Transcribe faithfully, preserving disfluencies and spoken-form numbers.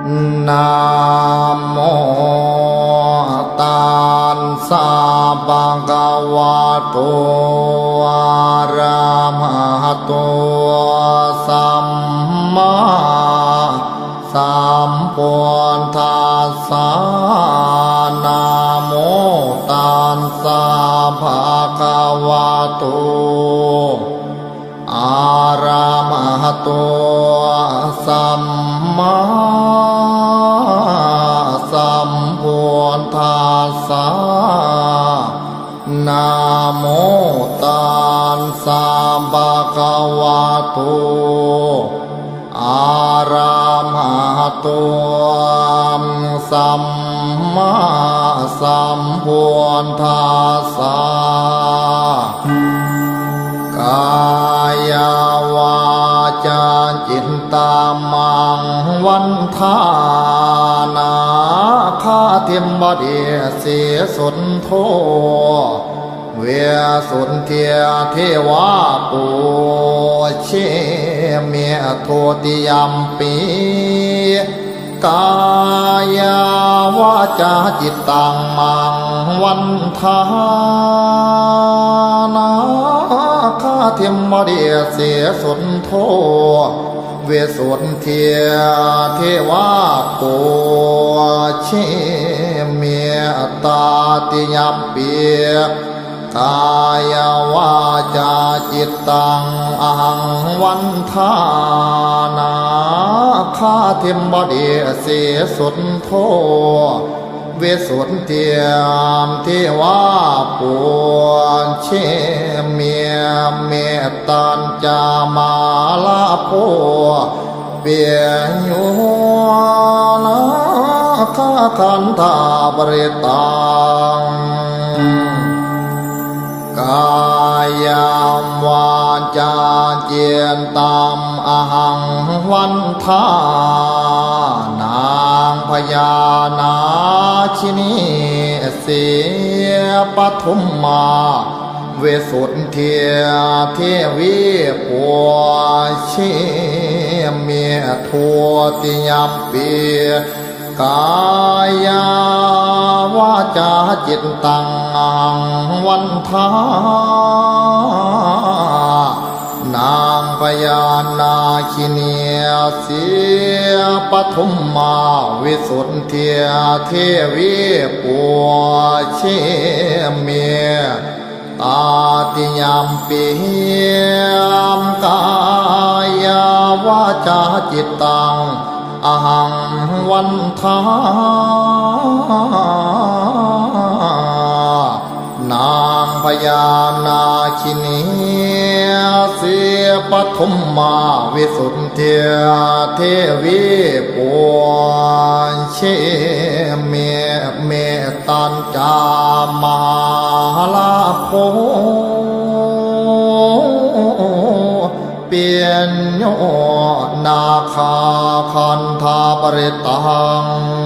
Namo tassa bhagavato arahato sammāsambuddhassa. Namo tassa bhagavato arahato sammāsambuddhassa. Namo tassa bhagavato arahato sammāsambuddhassa. Kāyavācācittaṃvandhānakhatiṃ paṭisīsuddho visuddhijīvā pūjemi dutiyampi. Kāyavācācittaṃ maṃ vandhānakhatiṃ paṭisīsuddho visuddhijīvā pūjemi tatiyampi. Kāyavācācittaṃ ahaṃ vandhānakhatiṃ paṭisīsuddho visuddhijīvā pūjemi. Mettañca mārabho piyo nakkhattaṃ parittaṃ. Kāyavācācittaṃ ahaṃ vandhānaṃ byaṇācini sīpathumā visuddhijīvī pūjemi dutiyampi. Kāyavācācittaṃ ahaṃ vandhānaṃ byaṇācini sīpathumā visuddhijīvī pūjemi tatiyampi. Kāyavācācittaṃ ahaṃ vandhānaṃ byaṇācini sīpathumā visuddhijīvī pūjemi. Mettañca mārabho piyo nakkhattaṃ parittaṃ.